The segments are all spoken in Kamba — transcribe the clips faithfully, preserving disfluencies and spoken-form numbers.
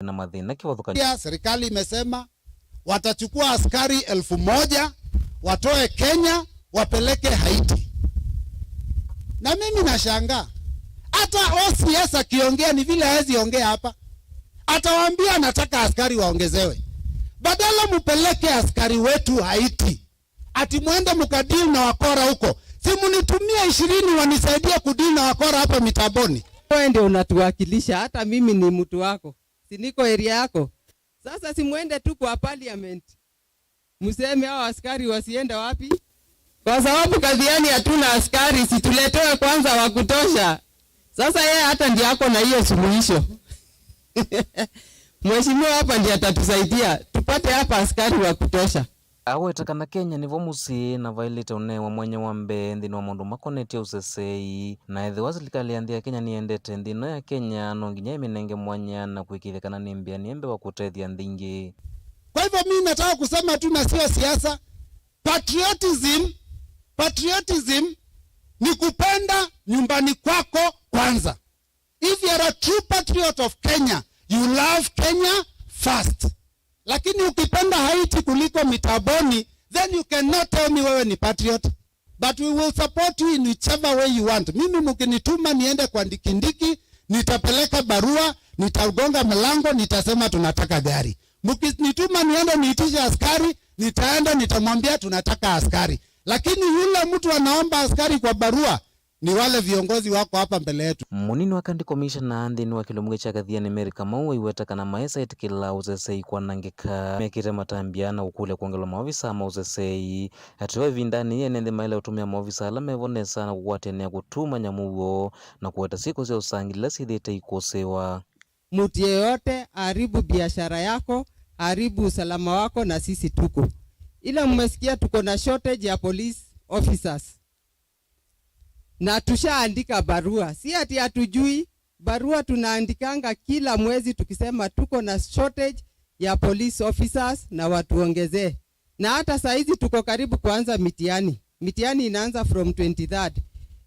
Na mathĩna kĩvathũkany'o. Pia serikali imesema watachukua askari elfu moja, watoe Kenya, wapeleke Haiti. Na mimi nashangaa, hata O C S akiongea ni vile hawezi ongea hapa. Atawaambia anataka askari waongezewe. Badala mupeleke askari wetu Haiti, ati mwende mkadeal na wakora huko. Si munitumie ishirini wanisaidie kudeal na wakora hapa Mitaboni. Wewe ndio unatuwakilisha, hata mimi ni mtu wako. Si niko area yako? Sasa si mwende tu kwa parliament. Mseme hao askari wasiende wapi? Kwa sababu Kathiani hatuna askari, si tuletewe kwanza wa kutosha. Sasa yeye hata ndiye ako na hiyo suluhisho. Mheshimiwa hapa ndiye atatusaidia, tupate hapa askari wa kutosha. Aweta kana Kenya nĩvo mũsyĩ na vaĩlĩte ũnewa mwanya wa mbee nthĩnĩ wa maũndũ makonetye ũseseĩ, na ethĩwa silikalĩ ya nthĩ ya Kenya nĩyendete nthĩ ĩno ya Kenya, no nginya ĩmĩnenge mwanya na kũĩkĩĩthya kana nĩ mbĩanĩe mbee wa kũtethya nthĩ ingĩ. Kwa hivyo mimi nataka kusema tu na sio siasa. Patriotism, patriotism ni kupenda nyumbani kwako kwanza. If you are a true patriot of Kenya, you love Kenya first. Lakini ukipenda Haiti kuliko Mitaboni, then you cannot tell me wewe ni patriot. But we will support you in whichever way you want. Mimi mkinituma niende kwa Ndikindiki, nitapeleka barua, nitagonga mlango, nitasema tunataka gari. Mkinituma niende niitishe askari, nitaenda nitamwambia tunataka askari. Lakini yule mtu anaomba askari kwa barua, ni wale viongozi wako hapa mbele yetu. Mũnini wa County Commissioner nthĩnĩ wa kĩlungu kya Kathiani, Mary Kamau, aiweta kana maesa ĩtĩkĩla ũseseĩ kwanangĩka, mekĩte matambya na kũkũlya kwongelwa maovisa ma ũseseĩ. Ateo ĩvindanĩ yĩĩ, ene nthĩ maĩle kũtũmĩa maovisa ala mevo nesa na kũkwatĩanĩa kũtuma nyamũ w'o na kũweta syĩko sya ũsangĩli ila syĩthĩĩte ikũsĩĩwa. Mtu yeyote aharibu biashara yako, aharibu usalama wako, na sisi tuko. Ile mmesikia tuko na shortage ya police officers. Na tushaandika barua. Si ati hatujui, barua tunaandikanga kila mwezi tukisema tuko na shortage ya police officers na watuongezee. Na hata saa hizi tuko karibu kuanza mitihani. Mitihani inaanza from twenty-third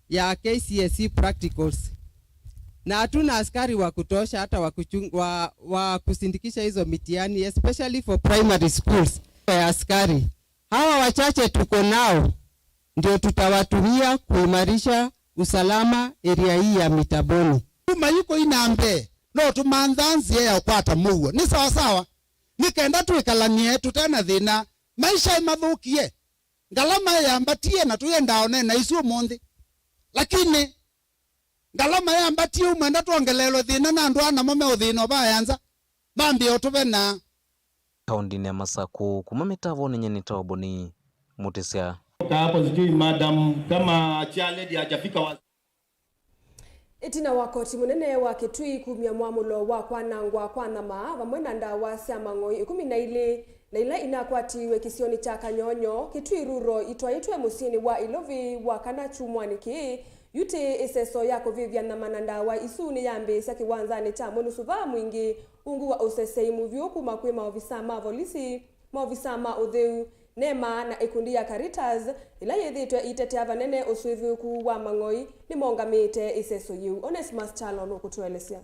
ya K C S E practicals. Na hatuna askari wa kutosha hata wa kuchung-, wa, wa kusindikisha hizo mitihani, especially for primary schools. Ya askari. Hawa wachache tuko nao ndio tutawatumia kuimarisha usalama area hii ya Mitaboni. Kuma iko ina mbee, no tũmantha nzĩa ya ũkwata mũuo. Nĩ sawa sawa. Nĩ kenda twĩkalanie tũte na thĩna. Maisha ĩmathũkie. Ngalama yambatie na tũyendaa ũneena isu ũmũnthĩ. Lakini ngalama yambatie ũmwenda twongeleelwe thĩna na andũ aa namo meũthĩna ũvaea nza. Mambĩe ũtũvenaa. Kaũndĩnĩ ya Masakũ, kuma mĩtavonĩ nyie nĩ Toboni Mũtĩsya. Hapo sijui madam kama chairlady hajafika wa- Ĩtina wa koti mũnene wa Kitui kumya mwamũlo wa kwanangwa kwa nyama vamwe na ndawa sya mang'oi ĩkũmi na ilĩ na ila inakwatiwe kĩsionĩ kya Kanyonyo, Kitui Rural, itwaĩtwe mũsyĩnĩ wa Ilovi wa kana kyumwanĩ kĩĩ, yu tĩ ĩseso ya kũvĩvya nyama na ndawa isu nĩyambĩĩsya kĩwanzanĩ kya Mũnusu vaa Mwingĩ ungu wa ũsesei mũvyũ kuma kwĩ maovisa ma volisi, maovisa ma ũtheu, nema, na ĩkundi ya Caritas, ĩla yĩthĩĩtwe ĩitetea vanene ũsũvĩũku wa mang'oi, nĩmongamĩte ĩseso yĩu. Onesmus Kyalo nũkũtũelesya.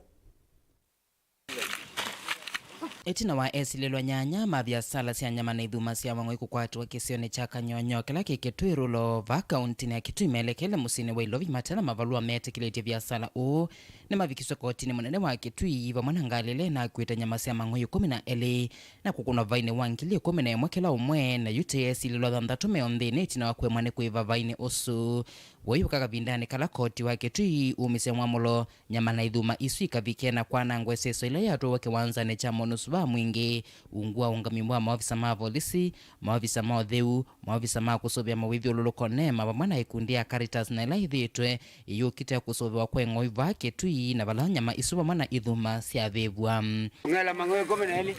Ĩtina wa esilĩlwa nyanya ma viasala sya nyama na ithuma sya mang'oi kũkwatwa kĩsionĩ kya Kanyonyo kĩla kĩ Kitui Rural, vaa kaũntĩnĩ ya Kitui, melekele mũsyĩnĩ wa Ilovi mate na mavalũa metĩkĩlĩtye viasala ũũ, nĩmavikiswe kotinĩ mũnene wa Kitui vamwe na ngalĩ ĩla ĩnakuĩte nyama sya mang'oi ĩkũmi na elĩ na kũkũnwa vainĩ wa ngili ĩkũmi na ĩmwe kĩla ũmwe, na yu tĩ esilĩlwa thanthatũ me o nthĩnĩ ĩtina wa kũemwa nĩ kwĩva vainĩ ũsu. Ũyũka kavindanĩ kala koti wa Kitui umisye mwamũlo, nyama na ithuma isu ikavike na kwanangwa ĩseso ĩla yatwawa kĩwanzanĩ kya Mũnusu vaa Mwingĩ, ungu wa ũngami wa maovisa ma volisi, maovisa ma ũtheu, maovisa ma kũsũvĩa mawĩthyũlũlũko, nema, vamwe na ĩkundi ya Caritas, na ĩla ĩthĩĩtwe ĩyũkĩte kũsũvĩwa kwa ĩng'oi vaa Kitui, na vala nyama isu vamwe na ithuma syavĩvw'a. Ng'ela mang'oi ĩkũmi na elĩ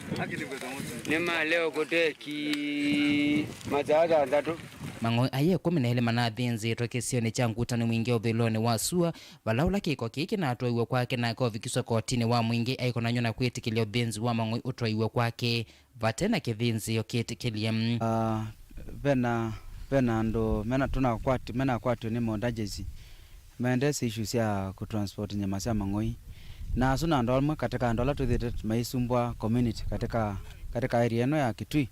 nĩ ma leo kũteki masaa thanthatũ. Mang'oi aya ĩkũmi na elĩ manathĩnzĩtwe kĩsionĩ kya Ngutani Mwingĩ ũvĩlonĩ wa sua, vala ũla kĩko kĩĩ kĩnatwaiwe kwake nake ũvikiswe kotinĩ wa Mwingĩ aikonany'o na kwĩtĩkĩlya ũthĩnzi wa mang'oi ũtwaiwe kwake vate na kĩthĩnzĩo kĩtĩkĩlye. Ah, vena, vena andũ mena, tũnakwati-, menakwatw'e nĩ maũndangĩsi, maendesye issue sya kũtransport nyama sya mang'oi, Na asu na andũ amwe katika andũ ala twĩthĩte maisumbwa community katika, katika area ĩno ya Kitui,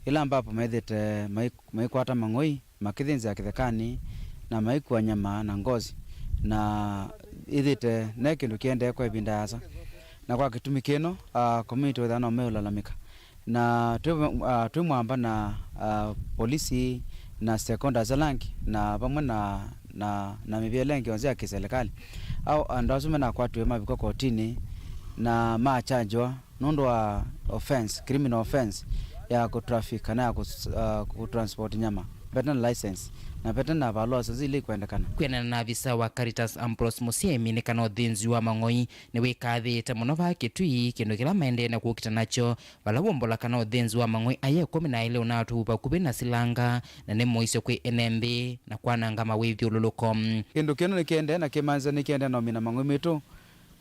ĩla ambapo methĩte mai-, maikwata mang'oi makĩthĩnzĩa kĩthekanĩ na maikua nyama na ngosi, na ĩthĩte ne kĩndũ kĩendee kwa ĩvinda yasa. Na kwa kĩtumi kĩno, ah, community wĩthĩwa no meũlalamĩka. Na twĩ, ah, twĩ mwamba na, ah, polisi na stakeholders ala angĩ, na vamwe na, na, na mĩvĩa ĩla ĩngĩ yonthe ya kĩselekalĩ. Au andũ asu menakwatiwe mavikwa kotinĩ na machanjwa nũndũ wa offense, criminal offense ya kũ traffic kana ya kũ, ah, kũ transport nyama vete na license na vete na valua syonse ila ikwendekana. Kwĩanana na avisa wa Caritas Ambrose Mũsyĩmi, nĩ kana ũthĩnzi wa mang'oi nĩwĩkathĩĩte mũno vaa Kitui, kĩndũ kĩla maendee na kũkita nakyo, vala wombola kana ũthĩnzi wa mang'oi aya ĩkũmi na elĩ ũnatũu vakuvĩ na silanga, na nĩ mũisyo kwĩ ene nthĩ na kwananga mawĩthyũlũlũko. Kĩndũ kĩno nĩkĩendee na kĩmanza nĩkĩendee na ũmina mang'oi maitũ,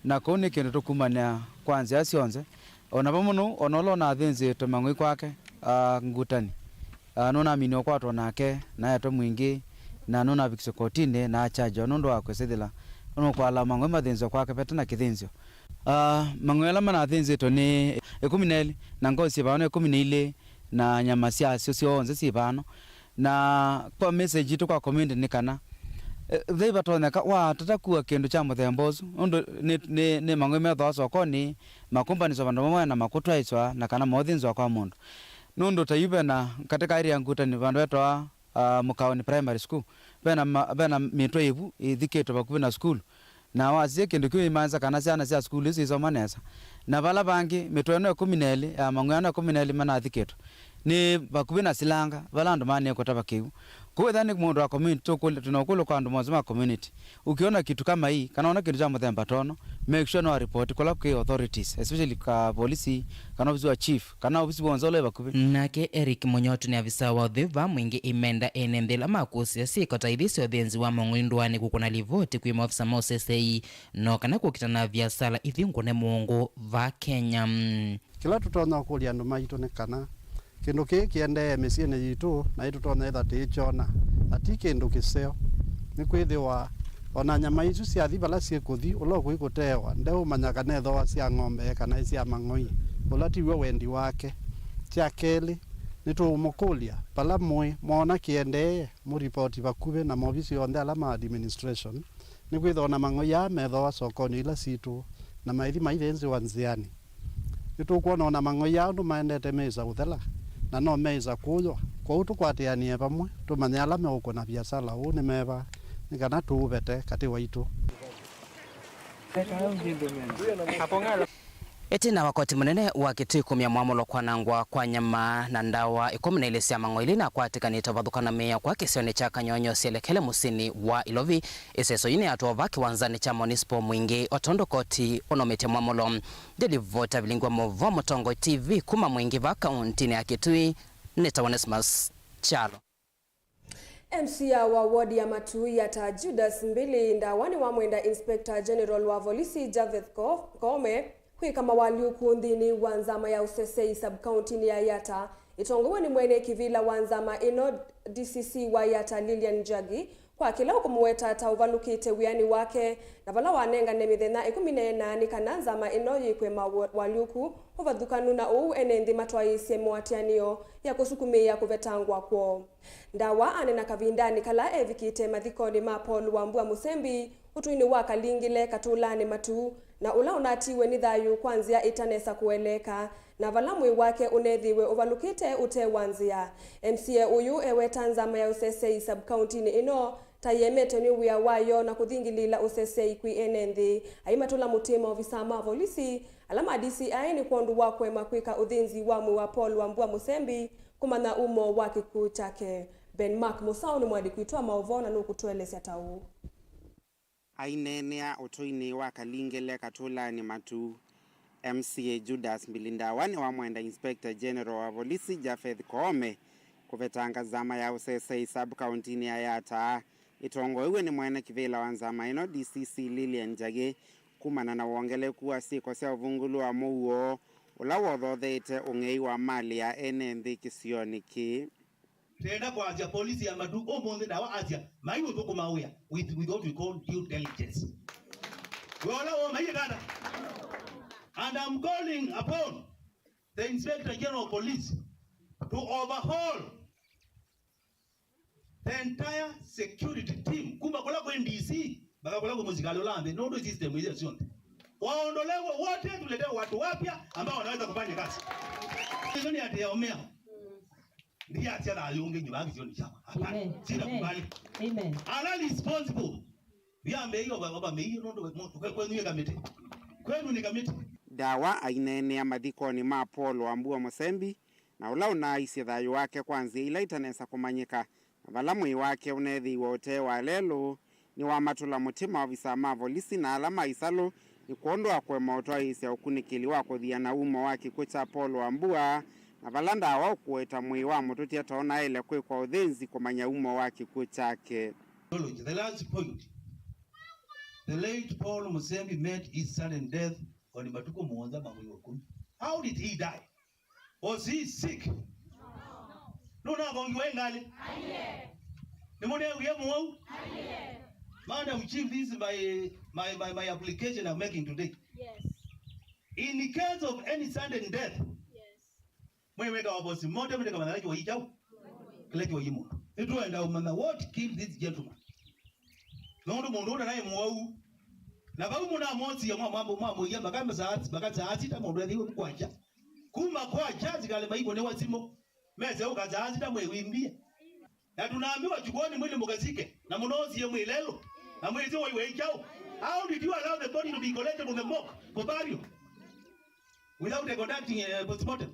na kũu nĩ kĩndũ tũkumanĩa kwa nzĩa syonthe. O na vamwe nũu, o na ũla ũnathĩnzĩĩtwe mang'oi kwake, ah, Ngutani, ah, nũnaminie ũkwatwa nake, na aetwe mwingĩ, na nũnavikiswe kotinĩ na achanjwa nũndũ wa kwĩsĩthĩla nũkwala mang'oi mathĩnzĩwe kwake vete na kĩthĩnzĩo. Ah, mang'oi ala manathĩnzĩtwe nĩ ĩkũmi na elĩ, na ngosi syĩ vano ĩkũmi na ilĩ, na nyama syasyo syonthe syĩ vano. Na kwa message yitũ kwa community nĩ kana, eh, vai vatonyeka watata kua kĩndũ kya mũthemba ũsu, nũndũ nĩ, nĩ, nĩ mang'oi methĩawa sokonĩ, makumbanĩswa vandũ vamwe na makũtwaĩswa na kana mothĩnzwa kwa mũndũ. Nũndũ ta yu vena katika area ya Ngutani vandũ vetawa, ah, Mũkaoni Primary School, vena ma-, vena mĩtwe ĩvu ĩthikĩtwe vakuvĩ na sukulu. Na wasisya kĩndũ kĩu imanza kana syana sya sukulu isu isoma nesa. Na vala vangĩ, mĩtwe ĩno ĩkũmi na elĩ ya mang'oi ano ĩkũmi na elĩ manathikĩtwe nĩ vakuvĩ na silanga, vala andũ maanĩe kũtava kĩw'ũ. Kũu ethĩwa nĩ mũndũ wa community, tũkũlya, twĩna ũkũlyo kwa andũ monthe ma community. Ũkĩona kitu kama hii, kana ona kĩndũ kya mũthemba tono, make sure no report kũla kwĩ authorities, especially ka polisi, kana ofisi wa chief, kana ofisi wonse ũla wĩ vakuvĩ. Nake Eric Mũnyotu nĩ avisa wa ũtheu va mwingĩ imenda ene nthĩ ĩla makũsĩa syĩko ta ithi sya ũthĩnzi wa mang'oi ndũanĩ kũkũna livoti kwĩ maofisa ma ũsesei no kana kũkita na viasala ithyũngũne mũũngũ va Kenya. Kĩla tũtonya ũkũlya andũ maitũ nĩ kana kĩndũ kĩĩ kĩendee mĩsyĩnĩ yitũ, na ĩtũtonya ĩtha tĩkyona, na ti kĩndũ kĩseo. Nĩkwĩthĩwa o na nyama isu syathi vala syĩkũthi, ũla ũkũi kũteewa ndeũmanya kana ethĩwa sya ng'ombe kana sya mang'oi, ũla tiw'o wendi wake. Kya kelĩ, nĩtũũmũkũlya vala mũĩ, mwoona kĩendee, mũripoti vakuvĩ na movisi onthe ala ma administration, nĩkwĩthĩwa o na mang'oi aa methĩawa sokonĩ ila sitũ na maithi maithĩnzĩwa nzĩanĩ. Nĩtũkwona o na mang'oi aa ũndũ maendete meĩsa ũthela, na no meĩsa kũywa. Kwoou tũkwatĩanĩe vamwe tũmanye ala meũkũna viasala ũũ nĩ meva, nĩ kana tũũvete katĩ waitũ. Ĩtina wa koti mũnene wa Kitui kumya mwamũlo kwanangwa kwa nyama na ndawa ĩkũmi na ilĩ sya mang'oi ila inakwatĩkanĩte ũvathũkana mĩao kwa kĩsionĩ kya Kanyonyo syelekele mũsyĩnĩ wa Ilovi, ĩseso yĩu nĩyatwawa va kĩwanzanĩ kya Municipal Mwingĩ, o tondũ koti ũnaumĩtye mwamũlo. Ndilivota vilingwa mũvo Mũtongoi T V kuma Mwingĩ va kauntinĩ ya Kitui, nĩtawa Onesmus Kyalo. M C A wa ward ya Matu Yata, Judas Mbili Ndawa, nĩwamwenda Inspector General wa volisi Javeth Ko-, Koome kwĩka mawalyũku nthĩnĩ wa nzama ya ũsesei sub-county-nĩ ya Yata ĩtongoew'e nĩ mwene kĩvĩla wa nzama ĩno, D C C wa Yata Lilian Njagi, kwa kĩla ũkũmũweta ta ũvalũkĩte wĩanĩ wake, na vala wanengane mĩthenya ĩkũmi na ĩna nĩ kana nzama ĩno yĩkwe mawalyũku ũvathũkanu na ũu ene nthĩ matwaĩĩsye mĩatĩanĩo ya kũsukumĩĩa kũvetangwa kwoo. Ndawa aneena kavindanĩ kala evikĩte mathikonĩ ma Paul Wambua Mũsembi ũtũinĩ wa Kalingile Katũlanĩ Matu, na ũla ũnatiiwe nĩ thayũ kwa nzĩa ĩtanesa kũeleeka, na vala mwĩĩ wake ũnethĩiwe ũvalũkĩte ũte wa nzĩa. M C A ũyũ eweta nzama ya ũsesei sub-county-nĩ ĩno ta yĩemete nĩ wĩa wayo na kũthingilĩĩla ũsesei kwĩ ene nthĩ. Aimatũla mũtĩ maovisaa ma volisi ala ma D C I nĩ kwondũ wa kũema kwĩka ũthĩnzi wa mwĩĩ wa Paul Wambua Mũsembi kũmanya umo wa kĩkw'ũ kyake. Ben Mark Mũsaũ nĩ mũandĩki witũ wa maũvoo na nũkũtũelesya ta ũũ. Aineenea ũtũinĩ wa Kalingile Katũlanĩ Matu, M C A Judas Mbili Ndawa nĩwamwenda Inspector General wa volisi Japheth Koome kũvetanga nzama ya ũsesei sub-county-nĩ ya Yata ĩtongoew'e nĩ mwene kĩvĩla wa nzama ĩno, D C C Lilian Njagi, kumana na wongeleku wa syĩko sya ũvungũlu wa mũuo ũla wothotheete ũng'ei wa malĩ ya ene nthĩ kĩsionĩ kĩĩ. Twenda kwasya polisi ya Matu ũmũnthĩ, Ndawa asya mai ũthũkũma wĩa with, with what we call due diligence. Wĩola woma iye kanda. And I'm calling upon the Inspector General of Police to overhaul the entire security team, kuma kũla kwĩ D C mpaka kũla kwĩ mũsikalĩ ũla nthĩ, nũndũ system icio syonthe waondolewe wote, tuletewe watu wapya ambao wanaweza kufanya kazi. Hizo ni ati ya omea. Ndiye atia thayũ ũngĩ nyuma kisioni chama. Hapana. Amen. Sina kubali. Amen. Ala responsible. Vyambe hiyo baba mei nũndũ kwenyu kamiti. Kwenu ni kamiti. Ndawa aineenea mathikonĩ ma Paul Wambua Mũsembi, na ũla ũnaaisye thayũ wake kwa nzĩa ila itanesa kũmanyĩka, na vala mwĩĩ wake ũneethĩiwe ũtee wa lelũ, nĩwamatũla mũtĩ maovisa ma volisi na ala ma isalũ nĩ kwondũ wa kũema ũtwaĩĩsya ũkunĩkĩli wa kũthiana umo wa kĩkw'ũ kya Paul Wambua, na vala ndawa ũkũeta mwĩĩ wa mũtũtya ta ũnaĩle kwĩkwa ũthĩnzi kũmanya umo wa kĩkw'ũ kyake. The last point. The late Paul Mũsembi met his sudden death on matukũ mũonza ma mwei wa kumi. How did he die? Was he sick? Nũnavongiwa ĩ ngalĩ? Nĩmũneewie mũwau? Madam Chief, this is my, my, my, my application I'm making today. Yes. In case of any sudden death, yes, mwĩwĩka wa postmortem nĩkamanya kĩla kĩwai kyaũ, kĩla kĩwai mũndũ. Nĩtũenda ũmanya what killed this gentleman. Nũndũ mũndũ ũũ naĩ mũwau. Na vau mũnamosie mwa mambo mwa mũia mpaka saa, mpaka saa sita mũndũ ethĩiwe kwakya. Kuma kwakya, sikali maikũnĩwa simũ. Mese ũka saa sita mwĩwimbie. Na tunaambiwa, "Chukueni mwili mkazike, na mnosie mwili leo, na mwĩsĩ wai wai kyaũ." How did you allow the body to be collected from the morgue for burial without a conducting a postmortem?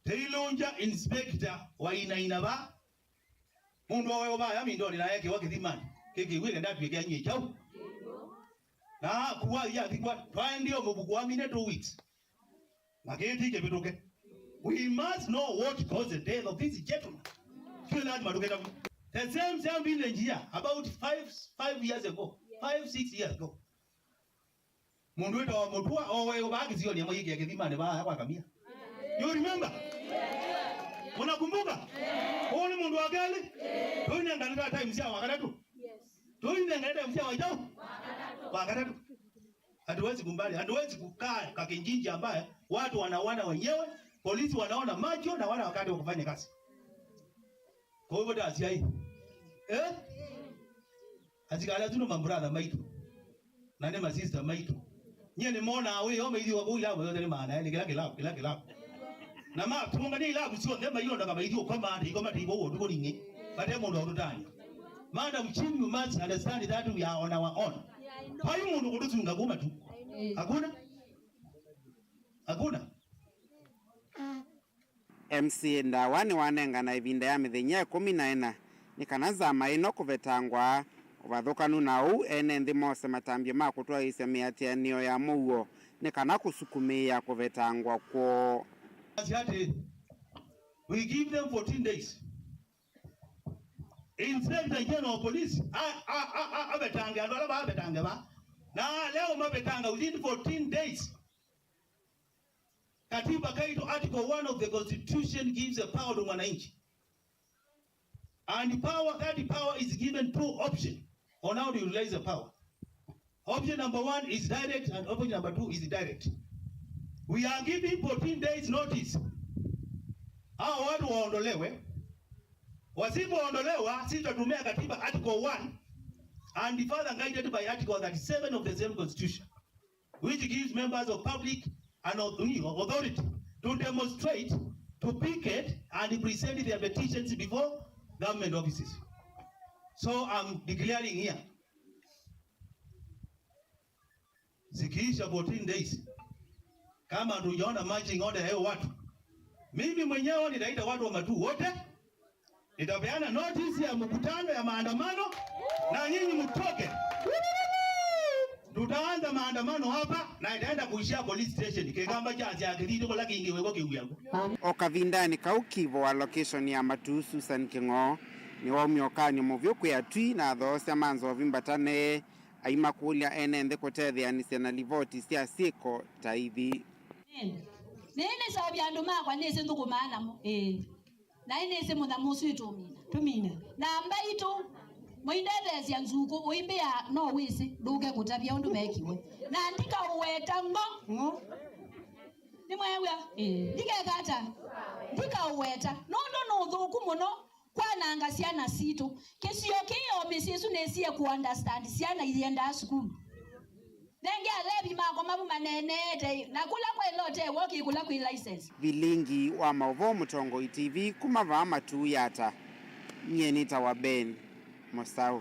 Teilonja inspector wa inaina va. Mũndũ owe ũvaya mindoni na ekewa kĩthimani. Kĩkĩw'ĩke ndatw'ĩke anyie kyaũ. Na akuwa yathikwa, twaendie mũvuku wa mine two weeks. Makĩti kĩvĩtũke. We must know what caused the death of this gentleman. Twĩ lazima tũkĩta. The same, same village here, about five, five years ago, five, six years ago. Mũndũ wĩtawa Mũtua, owe ũvaa kĩsionĩ amwĩkĩa kĩthimani vaa kwa kamia. You remember? Mnakumbuka? Ũũ nĩ mũndũ wa kelĩ. Tũinengane ta time sya wakatatũ. Tũinengane time sya waitau. Wakatatũ. Hatuwezi kubali, hatuwezi kukaa kwa kijiji ambaye watu wanaoana wenyewe, polisi wanaona macho na wana wakati wa kufanya kazi. Kwa hivyo ta asyai. Eh? Asikali asu nĩ mabrother maitũ. Na nĩ masista maitũ. Nyie nĩmonaa wĩ o maithiwa kũu ilabu yote nĩ maana yaani kĩla kĩlabu, kĩla kĩlabu. Na matũngania ilabu syonthe maiondoka maithiwa kwa maata iko mataivo ũtukũ ningĩ. Vate mũndũ wa ũtũtania. Madam Chief, you must understand that we are on our own. Vai mũndũ kũtũsunga kuma tu. Hakuna. Hakuna. M C A Ndawa nĩwanengana ĩvinda ya mĩthenya ĩkũmi na ĩna nĩ kana nzama ĩno kũvetangwa. Ũvathũkanu na ũu, ene nthĩ mose matambya ma kũtwaĩĩsya mĩatĩanĩo ya mũuo nĩ kana kũsukumĩĩa kũvetangwa kwoo. Asi atĩ, we give them fourteen days. Inspector General of Police a, a, a, a, avetange andũ ala vaavetange va. Na leo mavetanga within fourteen days. Katiba kaitũ, Article one of the Constitution gives a power to mwananchi. And power, that power is given two option on how to utilize the power. Option number one is direct and option number two is indirect. We are giving fourteen days notice. Hawa watu waondolewe. Wasipoondolewa, sisi tutatumia katiba Article one and further guided by Article thirty-seven of the same constitution, which gives members of public an au-, authority to demonstrate, to picket and present their petitions before government offices. So I'm declaring here, zikiisha fourteen days, kama hatujaona marching order ya hiyo watu, mimi mwenyewe nitaita watu wa Matuu wote, nitapeana notice ya mkutano ya maandamano na nyinyi mtoke. Tutaanza maandamano hapa na itaenda kuishia police station. Kĩkamba kya sya kĩthitũ kũla kĩngĩ wĩko kĩu yako. O kavindanĩ kau, kivo wa location ya Matuu Susan Kĩng'oo nĩwaumya ũkany'o mũvyũ kwĩ atwi na athoosya ma Nzovi Mbatane, aimakũlya ene nthĩ kũtetheanĩsya na livoti sya syĩko ta ithi. Nĩnĩseũvya andũ makwa, nĩsĩ nthũkũmaa namo. Ĩĩ. Na nĩnĩsĩ mũnyamũ ũsu ĩtũmina. Tũmina. Na mbaitũ, Mũindetheesya nzukũ ũimbĩa no wĩsĩ ndũke kũtavya ũndũ vekiwe. Na ndikaũweta ngo. Ngo. Nĩmweew'a? Ĩĩ. Ndikeka ata? Ndikaũweta. Nũndũ nĩ ũthũku mũno kwananga syana sitũ. Kĩsio kĩĩ o mĩsyĩ ĩsu nĩsie kũ understand syana iyendaa sukulu. Nenge alevi makwa mavu maneeneete, na kũla kwa ĩlote wokĩ kũla kwĩ license. Vilingi wa maũvoo Mũtongoi T V kuma vaa Matuu Yatta. Nyie nĩtawa Ben Mũsaũ.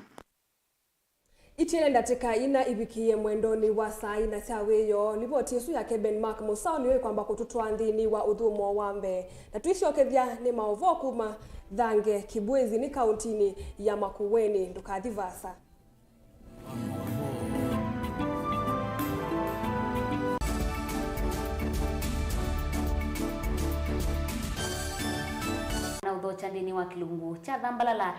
Itiele ndatĩka ina ivikie mwendonĩ wa saa ina sya wĩoo, livoti ĩsu yake Ben Mark Mũsaũ nĩyo ĩkwamba kũtũtwaa nthĩnĩ wa ũthũmũo wa mbee, na twĩsyokethya nĩ maũvoo kuma Thange Kibwezi nĩ kauntinĩ ya Makueni. Ndũkathi vaasa. Na ũthokya nthĩnĩ wa kĩlungu kya Thambalala.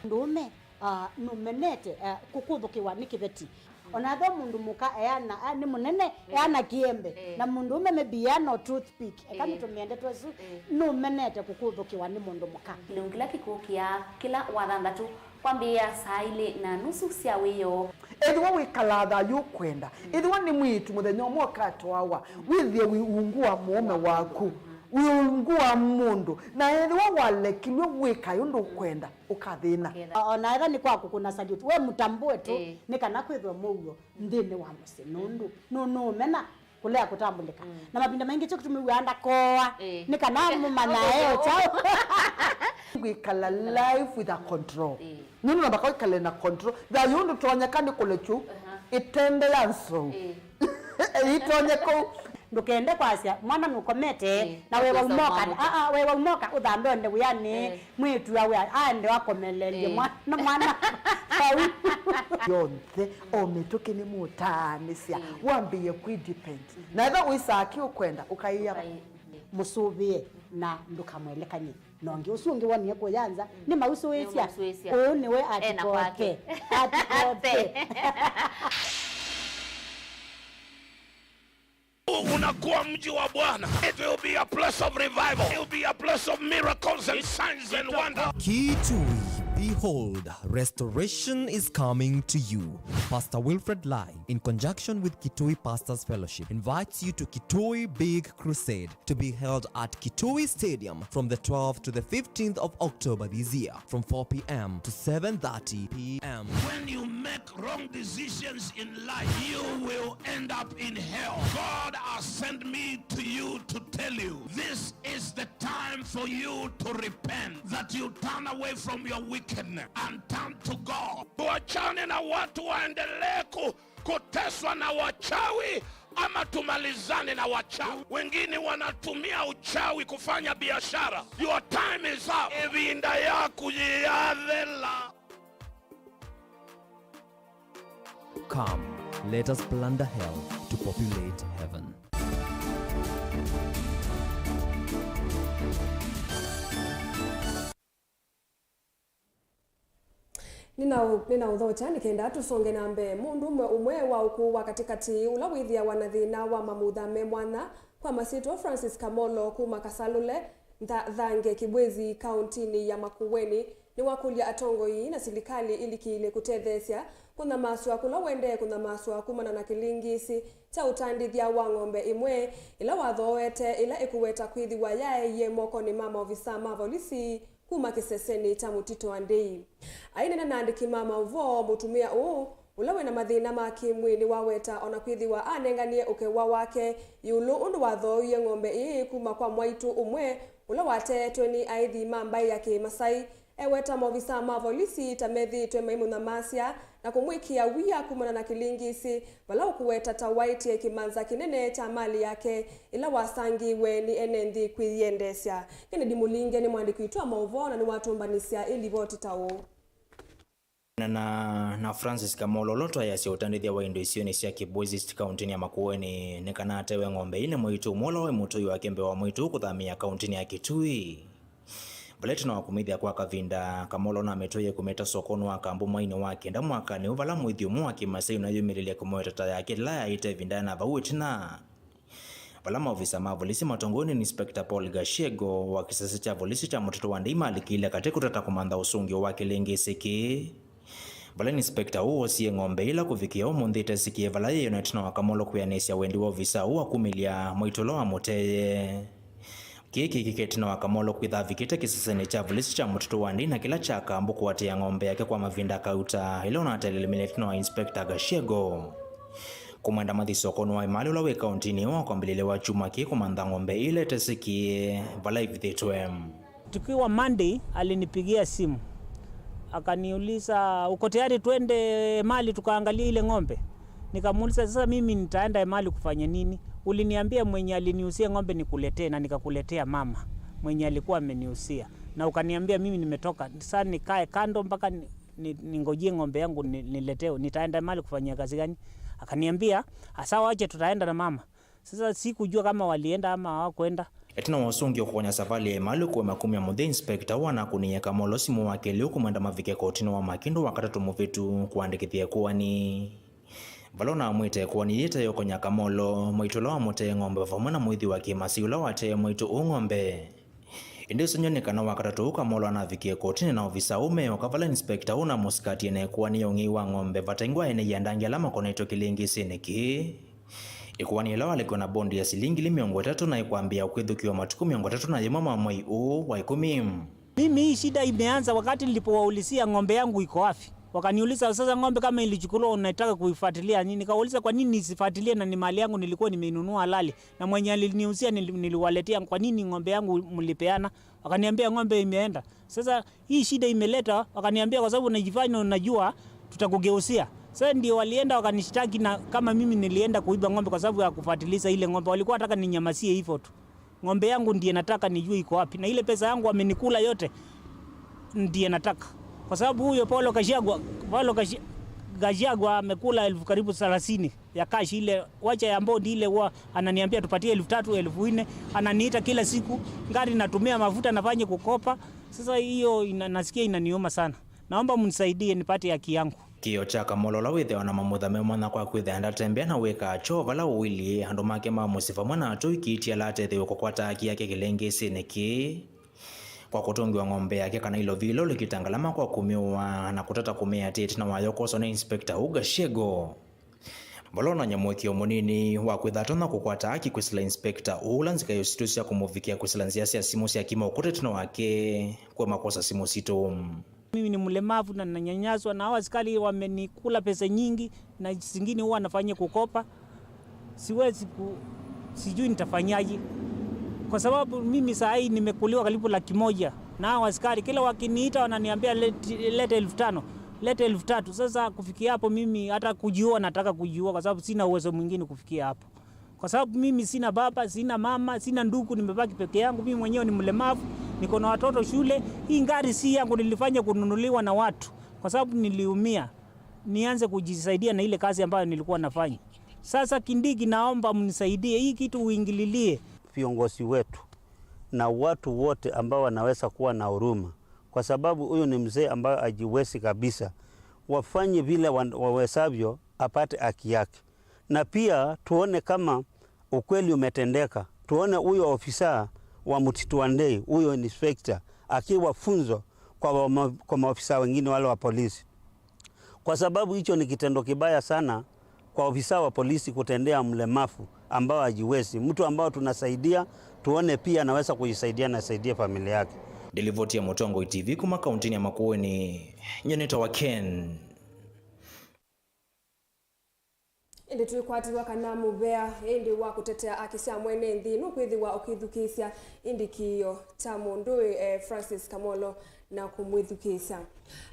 Mũndũũme, ah, nũmenete, ah, kũkũthũkĩwa nĩ kĩveti. Ona ethĩwa mũndũ mũka eana, ah, nĩ mũnene, eh, eana kĩembe. Eh. Na mũndũũme maybe eana o toothpick. Eka, eh, nĩtũmĩe ndeto ĩsu, eh, nũmenete kũkũthũkĩwa nĩ mũndũ mũka. Kĩlungu kĩla kĩkũkĩa kĩla Wathanthatũ kwambĩĩa saa ilĩ na nusu sya wĩoo. Ethĩwa wĩkalaa thayũ ũkwenda, ethĩwa nĩ mwĩĩtu mũthenya ũmwe ũkatwawa, wĩthĩe wĩ ungu wa mũũme waku, wĩ ungu wa mũndũ, na ethĩwa walekilw'e wĩkae ũndũ ũkwenda, ũkathĩna. Ũkethĩa. O na ethĩwa nĩ kwa kũkũna salute, we mũtambũe tu, ĩĩ, nĩ kana kwĩthwe mũuo nthĩnĩ wa mũsyĩ, nũndũ nũ-, nũũmena kũlea kũtambũlĩka. Mm. Na mavinda maingĩ kyo kĩtũmĩw'aa ndakooa, ĩĩ, nĩ kana mũmanyae o kyaũ. Kwĩkala life with a control. Ĩĩ. Nũndũ namba kwĩkale na control. Thayũ ndũtonyeka nĩ kũlekyu. Aha. Ĩtende ya nsou. Ĩĩ. Ĩtonye kũu. Ndũkende kwasya mwana nũkomete, ĩĩ, na wewa ũkosa umoka, mwana. Aa, wewa umoka ũthambe ũende wĩanĩ. Ĩĩ. Mwĩĩtu awe aende wakomeleelye, ĩĩ, mwana, mwana vau. Yonthe, o mĩtũkĩ nĩmũtaanĩsya, ĩĩ, wambĩĩe kwĩ depend. Mhm. Na ethĩwa wĩsaa kĩ ũkwenda, ũkaĩa. Ũkaĩ-, ĩĩ. Mũsũvĩe na ndũkamwelekany'e. Na ũngĩ ũsu ũngĩ wonie kũya nza, mm, nĩmausũĩsya. Nĩmausũĩsya. Ũũ nĩwe. Ena kwake. Atikote. Atikote. Unakuwa mji wa Bwana. It will be a place of revival. It will be a place of miracles and signs and wonders. Kitui, behold, restoration is coming to you. Pastor Wilfred Lai, in conjunction with Kitui Pastors Fellowship, invites you to Kitui Big Crusade to be held at Kitui Stadium from the twelfth to the fifteenth of October this year, from four p.m. to seven thirty p.m. When you make wrong decisions in life, you will end up in hell. God has sent me to you to tell you, this is the time for you to repent, that you turn away from your wickedness and turn to God. Tuachane na watu waendelee ku-, kuteswa na wachawi, ama tumalizane na wachawi. Wengine wanatumia uchawi kufanya biashara. Your time is up. Ĩvinda yaku yĩathela. Come, let us plunder hell to populate heaven. Nĩnaũ-, nĩnaũthokya nĩ kenda tũsonge na mbee. Mũndũ ũmwe, ũmwe wa ũkũũ wa katĩkatĩ, ũla wĩthĩawa na thĩna wa mamutha me mwanya, kwa masyĩtwa Francis Kamolo kuma Kasalũle, Ntha-, Thange Kĩbwĩzi, kaũntinĩ ya Makueni, nĩwakũlya atongoi na silikalĩ ĩlikĩle kũtetheesya kũnyamasw'a kũla ũendee kũnyamasw'a kumana na kĩlingĩsĩ kya ũtandĩthya wa ng'ombe ĩmwe ĩla wathooete, ĩla ĩkũweta kwĩthĩwa yaeie mokonĩ ma maovisaa ma volisi kuma kĩsesenĩ kya Mũtitũ wa Ndei. Aineena na andĩki ma maũvoo, mũtumĩa ũũ, ũla wĩ na mathĩna ma kĩ-mwĩĩ, nĩwaweta o na kwĩthĩwa anenganie ũkew'a wake ĩũlũ ũndũ wathooie ng'ombe ĩĩ kuma kwa mwaitũ ũmwe ũla wateetwe nĩ aĩthi ma mbaĩ ya Kĩmasai. Eweta maovisaa ma volisi ta methĩĩtwe maimũnyamasya na kũmwĩkĩa wia kumana na kĩlingĩsĩ, vala ũkũweta ta waĩtye kĩmanza kĩnene kya malĩ yake ĩla wasangĩĩwe nĩ ene nthĩ kwĩyĩendeesya. Kennedy Mũlinge nĩ mũandĩki witũ wa maũvoo na nĩwatũmbanĩsya ĩ livoti ta ũũ. Na, na, na Francis Kamolo, ũla ũtwaĩasya ũtandĩthya wa indo isionĩ sya Kibwezi East, kaũntĩnĩ ya Makueni, nĩ kana atewe ng'ombe ĩĩ nĩ mwaitũ ũmwe ũla waĩ mũtũi wake mbee wa mwaitũ ũũ kũthamĩĩa kaũntĩnĩ ya Kitui. Vala ĩtina wa kũmĩthĩa kwa kavinda, Kamolo namĩtwaie kũmĩta sokonĩ wa Kambu mweinĩ wa kenda mwakanĩ ũũ, vala mũĩthi ũmwe wa Kĩmasai ũnayũmĩlĩlye kũmũeteta yake ĩla yaĩte ĩvinda na vau ĩtina. Vala maovisa ma volisi matongoew'e nĩ Inspector Paul Gachego wa kĩsese kya volisi kya Mũtitũ wa Ndei malikĩile katĩ kũtata kũmantha ũsũngĩo wa kĩlĩngĩsĩ kĩĩ. Vala inspector ũũ wosie ng'ombe ĩla kũvikĩa ũmũnthĩ ĩtesĩkĩe vala yĩĩ, na ĩtina wa Kamolo kwĩanĩsya wendi wa ovisa ũũ wa kumĩlya mwaitũ ũla wamũtee. Kĩĩ kĩkĩke ĩtina wa Kamolo kwĩtha avikĩte kĩsesenĩ kya volisi kya Mũtitũ wa Ndei na kĩla kya Kambu kũatĩĩa ng'ombe yake kwa mavinda kauta, ĩla ũnatelelemile ĩtina wa Inspector Gachego kũmwenda mathi sokonĩ wa Emali ũla wĩ kauntinĩ ĩyo wa kwambĩlĩlya wa kyumwa kĩĩ kũmantha ng'ombe ĩla ĩtesĩkĩe vala ĩvithĩtwe. Tukiwa Monday, alinipigia simu. Akaniuliza, "Uko tayari twende Emali tukaangalie ile ng'ombe?" Nikamuuliza, "Sasa mimi nitaenda Emali kufanya nini? Uliniambia mwenye aliniuzia ng'ombe nikuletee na nikakuletea mama mwenye alikuwa ameniuzia. Na ukaniambia mimi nimetoka. Sasa nikae kando mpaka ni, ni, ningojee ng'ombe yangu ni, niletewe. Nitaenda Emali kufanyia kazi gani?" Akaniambia, "Ah, sawa, wacha tutaenda na mama." Sasa sikujua kama walienda ama hawakwenda. Ĩtina wa ũsũngĩo kũkonya savalĩ ya Emali kũema kumya mũthya, inspector ũũ anakũnĩie Kamolo simũ wa kelĩ ũkũmwenda mavike kotinĩ wa Makindũ Wakatatũ mũvĩtu kũandĩkĩthya ĩkoani. Vala ũnamwĩte ĩkoani yĩĩ ĩtayũkonya Kamolo, mwaitũ ũla wamũtee ng'ombe vamwe na mũithi wa kĩmasei ũla watee mwaitũ ũũ ng'ombe. Ĩndĩ ũsũngĩo nĩ kana Wakatatũ ũũ Kamolo anavikie kotinĩ na ovisa ũũ meoka vala inspector ũũ na mũsikatie na ĩkoani ya ũng'ei wa ng'ombe vata ingwa ene ianda angĩ ala makonaitwe kĩlĩngĩsĩnĩ kĩĩ. Ĩkoani ĩla walekiwe na bondi ya silingi ngili mĩongo ĩtatũ na ĩkwambĩĩa kwĩthukĩwa matukũ mĩongo ĩtatũ na yĩmwe ma mwei ũũ wa ĩkũmi. Mimi hii shida imeanza wakati nilipowaulizia ng'ombe yangu iko wapi. Wakaniuliza, "Sasa ng'ombe kama ilichukuliwa unataka kuifuatilia nini?" Nikauliza, "Kwa nini nisifuatilie na ni mali yangu nilikuwa nimeinunua halali? Na mwenye aliniuzia nili-, niliwaletea, kwa nini ng'ombe yangu mlipeana?" Wakaniambia, "Ng'ombe imeenda." Sasa hii shida imeleta, wakaniambia, "Kwa sababu unajifanya unajua, tutakugeuzia." Sasa ndio walienda wakanishtaki na kama mimi nilienda kuiba ng'ombe kwa sababu ya kufuatiliza ile ng'ombe. Walikuwa wanataka ninyamazie hivyo tu. Ng'ombe yangu ndiye nataka nijue iko wapi. Na ile pesa yangu wamenikula yote, ndiye nataka. Kwa sababu huyo Paulo Gachagua, Paulo Gachi-, Gachagua amekula elfu karibu thelathini ya cash ile, wacha ya bondi ile, huwa ananiambia tupatie elfu tatu, elfu nne, ananiita kila siku, ngari natumia mafuta nafanye kukopa. Sasa hiyo ina-, nasikia inaniuma sana. Naomba mnisaidie nipate haki yangu. Kĩĩo kya Kamolo ũla wĩthĩawa na mamutha me mwanya kwa kwĩthĩa ndatembea na wĩkaa kyoo vala ũilyĩ, andũ make ma mũsyĩ vamwe na atũi kĩiti ala atetheew'e kũkwata haki yake kĩlĩngĩsĩnĩ kĩĩ. Kwa kũtũngĩwa ng'ombe yake kana ilovi ĩla ũlikĩte ngalama kwa kũmĩũa na kũtata kũmĩatĩĩa ĩtina wayo kwoswa nĩ inspector ũũ Gachego. Vala ũnany'a mũĩkĩĩo mũnini wa kwĩtha atonya kũkwata haki kwĩsĩla inspector ũũ ũla nzika ya ũsitũ sya kũmũvikĩa kwĩsĩla nzĩa sya simũ sya kĩmaũkũta ĩtina wake kũema kwosa simũ sitũ. Mimi ni mlemavu na nanyanyaswa na hao askari wamenikula pesa nyingi na zingine huwa nafanya kukopa. Siwezi ku-, sijui nitafanyaje. Kwa sababu mimi saa hii nimekuliwa karibu laki moja na hao askari. Kila wakiniita wananiambia, "Leti-, leta elfu tano, leta elfu tatu." Sasa kufikia hapo mimi hata kujiua nataka kujiua kwa sababu sina uwezo mwingine kufikia hapo. Kwa sababu mimi sina baba, sina mama, sina ndugu, nimebaki peke yangu. Mimi mwenyewe ni mlemavu, niko na watoto shule. Hii ngari si yangu, nilifanya kununuliwa na watu kwa sababu niliumia, nianze kujisaidia na ile kazi ambayo nilikuwa nafanya. Sasa Kindiki, naomba mnisaidie, hii kitu uingililie. Viongozi wetu na watu wote ambao wanaweza kuwa na huruma, kwa sababu huyu ni mzee ambaye hajiwezi kabisa, wafanye vile wa-, wawezavyo apate haki yake. Na pia tuone kama ukweli umetendeka, tuone huyo ofisa wa Mtito Andei, huyo inspector, akiwa funzo kwa wama-, kwa maofisa wengine wale wa polisi. Kwa sababu hicho ni kitendo kibaya sana kwa ofisa wa polisi kutendea mlemavu ambao hajiwezi. Mtu ambao tunasaidia, tuone pia anaweza kujisaidia na asaidie familia yake. Ndilivoti ya Mũtongoi T V kuma kauntinĩ ya Makueni, nyie nĩtawa Ken. Ĩndĩ twĩkwatĩw'a kana mũvea ĩndĩ wa kũtetea haki sya mwene nthĩ nũkwĩthĩwa ũkĩthukĩĩsya ĩndĩ kĩĩo kya mũndũĩ, eh, Francis Kamolo na kũmwĩthukĩĩsya.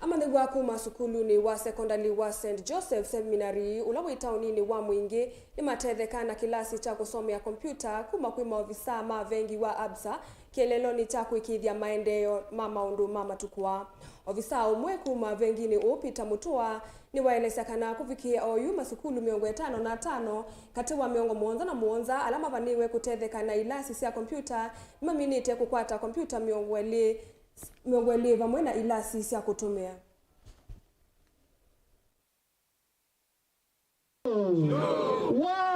Amanyĩw'a kuma sukulunĩ wa sekondalĩ wa Saint Joseph Seminary ũla wĩ taoninĩ wa Mwingĩ nĩmatetheka na kĩlasi kya kũsomea kompyuta kuma kwĩ maovisaa ma vengi wa Absa kĩeleelonĩ kya kũĩkĩĩthya maendeeo ma maũndũ ma matukũ aa. Ovisaa ũmwe kuma venginĩ ũũ, Peter Mutua, nĩwaelesya kana kũvikĩĩa oyu masukulu mĩongo ĩtano na atano katĩ wa mĩongo mũonza na mũonza ala mavanĩĩwe kũtetheka na ilasi sya kompyuta nĩmaminĩte kũkwata kompyuta mĩongo ĩlĩ, mĩongo ĩlĩ vamwe na ilasi sya kũtũmĩa. Wow!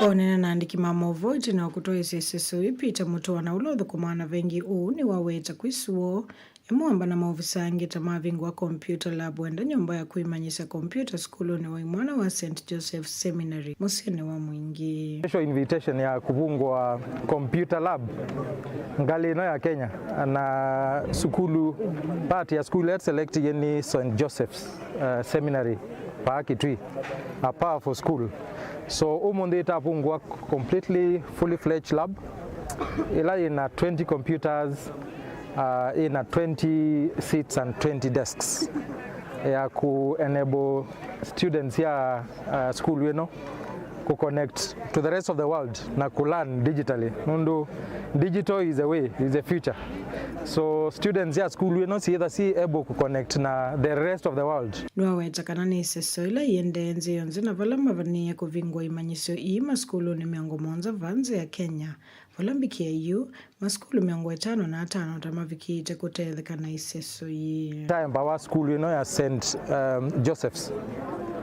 Onena na andĩki ma maũvoo ĩtina wa kũtwaĩsya ĩseso ĩĩ, Peter Mũtũa, na ũla ũthũkũmaa na vengi ũũ, nĩwaweta kwĩ suo ĩmwe amba na maovisa angĩ ta mavingũa computer lab wenda nyũmba ya kwĩmanyĩsya computer sukulunĩ wa imwana wa Saint Joseph Seminary mũsyĩnĩ wa Mwingĩ. Special invitation ya kuvungwa computer lab ngalĩ ĩno ya Kenya, na sukulu, part ya sukulu ya select nĩ Saint Joseph's, uh, Seminary, paa Kitui, a powerful school. So ũmũnthĩ ĩtavungwa completely fully fledged lab ĩla ĩna twenty computers, uh, ĩna twenty seats and twenty desks ya ku enable students ya, uh, school ĩno ku connect to the rest of the world na ku learn digitally, nũndũ digital is the way, is the future. So students ya school ĩno syĩtha si able ku connect na the rest of the world. Nĩwaweta kana nĩ ĩseso ĩla ĩendee nzĩ yonthe, na vala mavanĩĩe kũvingũa imanyĩsyo ii masukulunĩ mĩongo mũonza va nzĩ ya Kenya. Vala mbikie yu, masukulu mĩongo ĩtano na atano ta mavikĩĩte kũtetheka na ĩseso yĩĩ. Taembawa sukulu ĩno ya Saint, um, Joseph's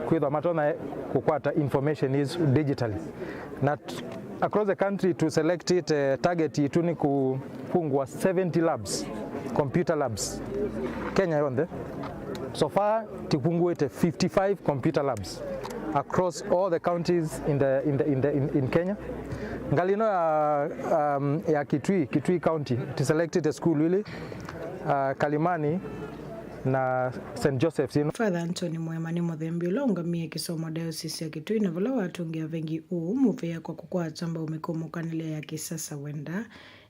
kwĩthwa matonya kũkwata information is digitally. Na t- across the country to select it, eh, target yitũ nĩ kũvungũa seventy labs, computer labs, Kenya yonthe. So far, tũvungũĩte fifty-five computer labs across all the counties in the, in the, in the, in, in Kenya. Ngalĩ ĩno ya, um, ya Kitui, Kitui County, tũselectĩte sukulu ilĩ, uh, Kalimani na Saint Joseph's ĩno. Father Anthony Mwema nĩ mũthembi ũla ũngamĩe kĩsomo Diocese ya Kitui, na vala watũngĩa vengi ũũ mũvea kwa kũkwata mbau mĩkũmũkanĩle ya kĩsasa wenda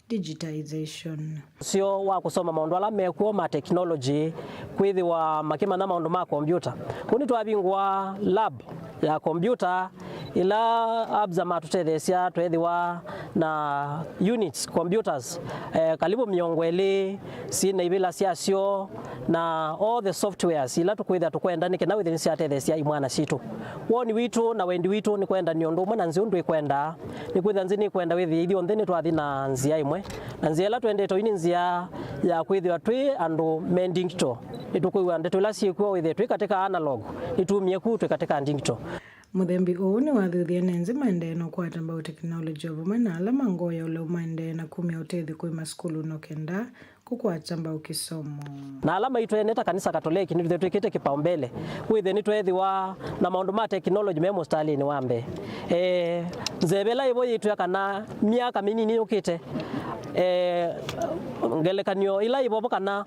digitization. Ũseo wa kũsoma maũndũ ala mekuo ma technology, kwĩthĩwa makĩmanya maũndũ ma kombyũta. Kũu nĩtwavingũa lab ya kombyũta, ila Absa matũtetheesya, tweethĩwa na units, computers, eh, karibu mĩongo ĩlĩ, syĩ na ivĩla syasyo, na all the softwares ila tũkwĩthĩa tũkwenda nĩ kana wĩthĩe nĩsyatetheesya imwana sitũ. Woni witũ na wendi witũ nĩ kwendany'a ũndũ ũmwe na nzĩ ũndũ ĩkwenda. Nĩkwĩthĩa nzĩ nĩkwenda wĩthĩe ithyonthe nĩtwathi na nzĩa ĩmwe. Na nzĩa ĩla twendete ũi nĩ nzĩa ya kwĩthĩwa twĩ andũ me digital. Nĩtũkwĩw'a ndeto ila syĩkw'o wĩthĩe twĩ katĩ ka analog, nĩtumie ku twĩ katĩ ka digital. Mũthembi ũũ nĩwathuthie nĩ nzĩ maendee na ũkwata mbau teknolongyi o vamwe na ala ma ngoo ya ũlau maendee na kumya ũtethyo kwĩ masukulu no kenda kũkwata mbau kĩsomo. Na ala maitũ ene ta kanisa Katoleki nĩtũthe twĩkĩte kĩpaombele kwĩthĩe nĩtweethĩwa na maũndũ ma teknolongyi me mũsitalĩnĩ wa mbee. E, nzeve ĩla ĩvo yĩtwĩa kana myaka mĩnini yũkĩte, e, ngelekany'o ĩla ĩvovo kana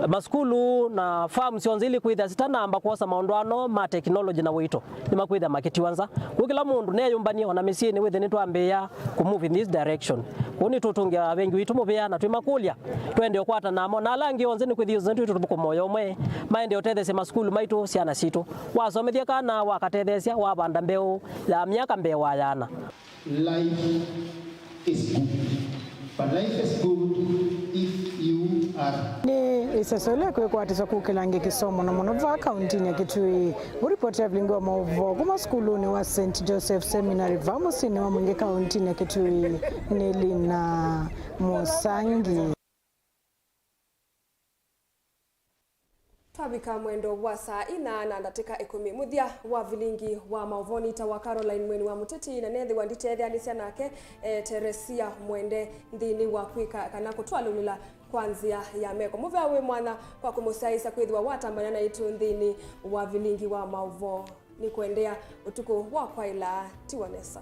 masukulu na farm syonthe ili kwĩthĩa sitanamba kwosa maũndũ ano ma teknolongyi na ũito, nĩmakwĩthĩa makĩtiwa nza. Kwoou kĩla mũndũ neyũmbany'e ona mĩsyĩnĩ wĩthĩe nĩtwambĩĩa kũ move in this direction. Kwoou nĩtũtũngĩa vengi witũ mũvea na twĩmakũlya twende ũkwata namo na ala angĩ onthe nĩkwĩthĩwa onthe twĩ tũthũkũma ũyo ũmwe, maende ũtetheesya masukulu maitũ, syana sitũ. Wasomethya kana, wakatetheesya, wavanda mbeũ ya myaka mbee wa yana. Life is good, but life is good if you are. Nĩ ĩseso ĩla ĩkwĩkwatĩsya kũkĩla angĩ kĩsomo na mũno vaa kauntinĩ ya Kitui. Ngũripoti ya vilingi wa maũvoo kuma sukulunĩ wa Saint Joseph Seminary vaa mũsyĩnĩ wa Mwingĩ kauntinĩ ya Kitui nĩ Lina Mũsangi. Twavika mwendo wa saa ina na ndatĩka ĩkũmi, mũthya wa vilingi wa maũvoo nĩ ta wa Caroline Mweni wa Mũteti, na nethĩwa nditetheanĩsya nake, eh, Teresia Mwende nthĩnĩ wa kwĩka kana kũtwalũlĩla kwa nzĩa ya meko. Mũvea wĩ mwanya kwa kũmũsyaĩĩsya kwĩthĩwa watambany'a naitũ nthĩnĩ wa vilingi wa maũvoo. Nĩ kũendeea ũtukũ wa kwaĩla, tiwa nesa.